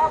Tau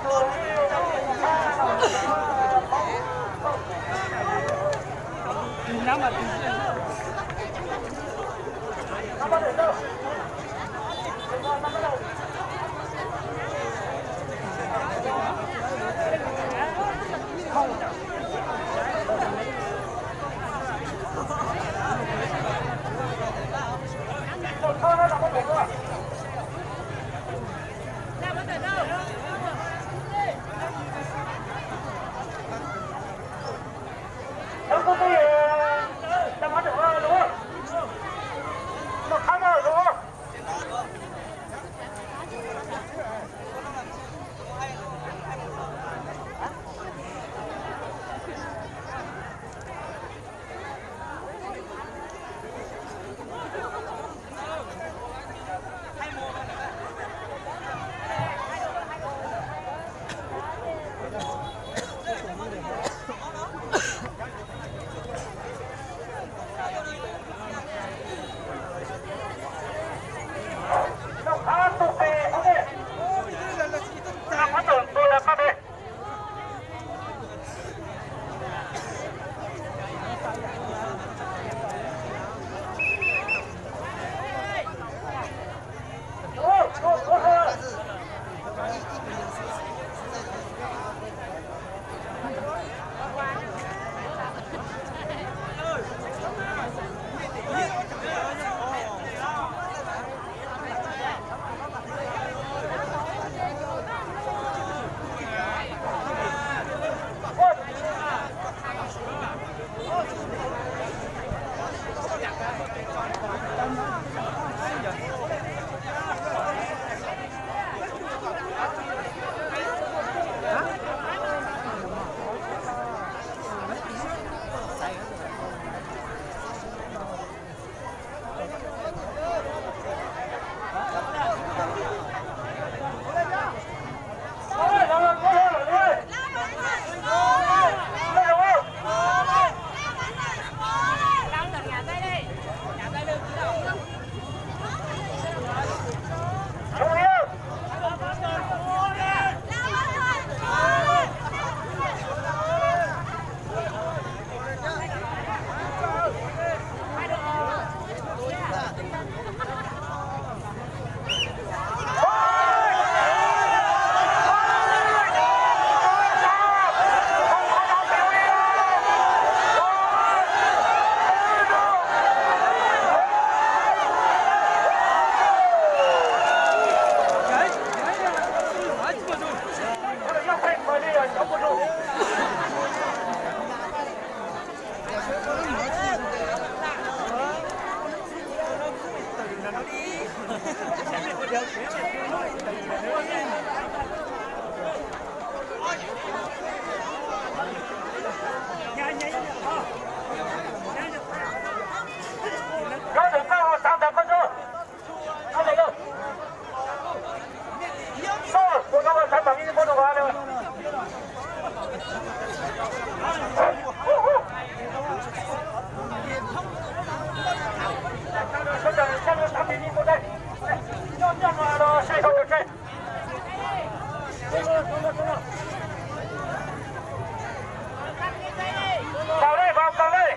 lawm, tau lawm.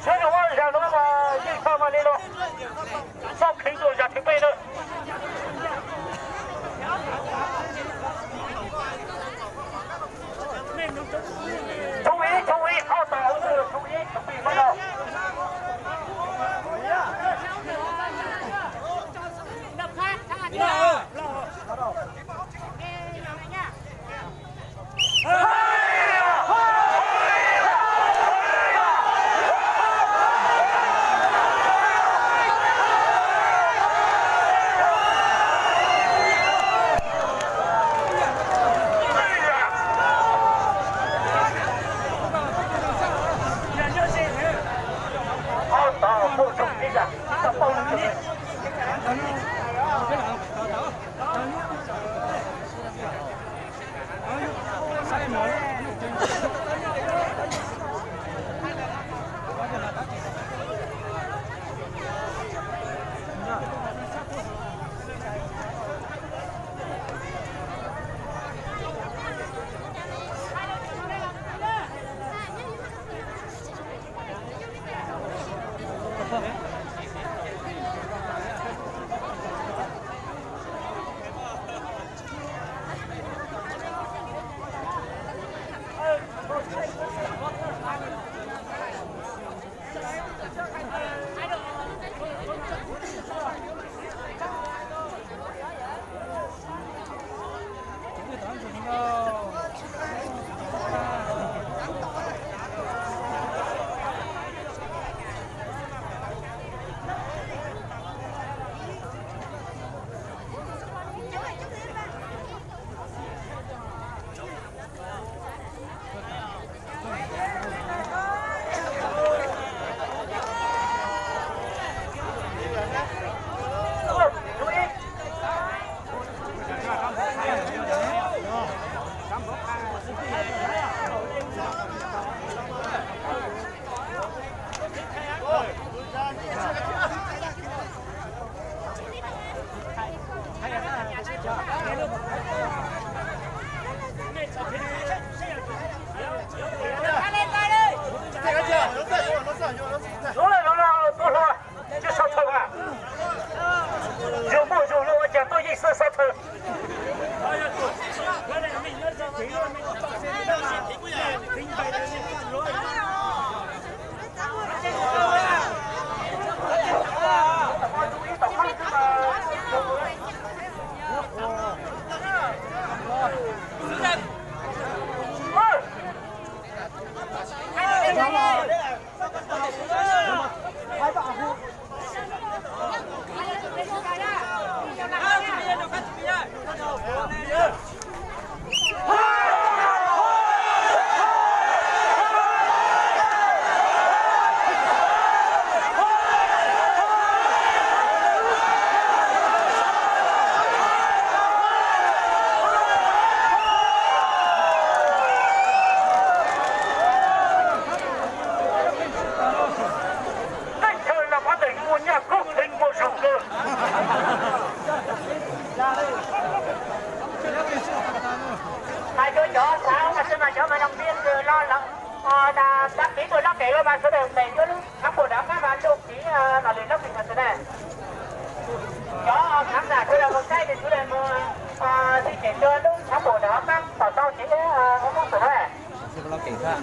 Sawv daws ua zam no mas yeej tau mas li los. Txoj kev tuaj zam thib peb na. Thib ib, thib ib, ob tau, thib ib, thib peb no. Teb chaws Nplog pab tes muaj nyaj koob heev muaj zoo kawg. Hais rau cov xav mas sawv daws cov mas noo pia ntws los lawm, đăng ký tuaj lub kev lub mas sawv daws tes yuav lub khab pum dov qab mas lub kev los lwm lub kev mas sawv daws. Cov khab ntawm sawv daws mus saib tes sawv daws mus di chuyển rau lub khab pum dov qab tom tau kev ua mub tus na.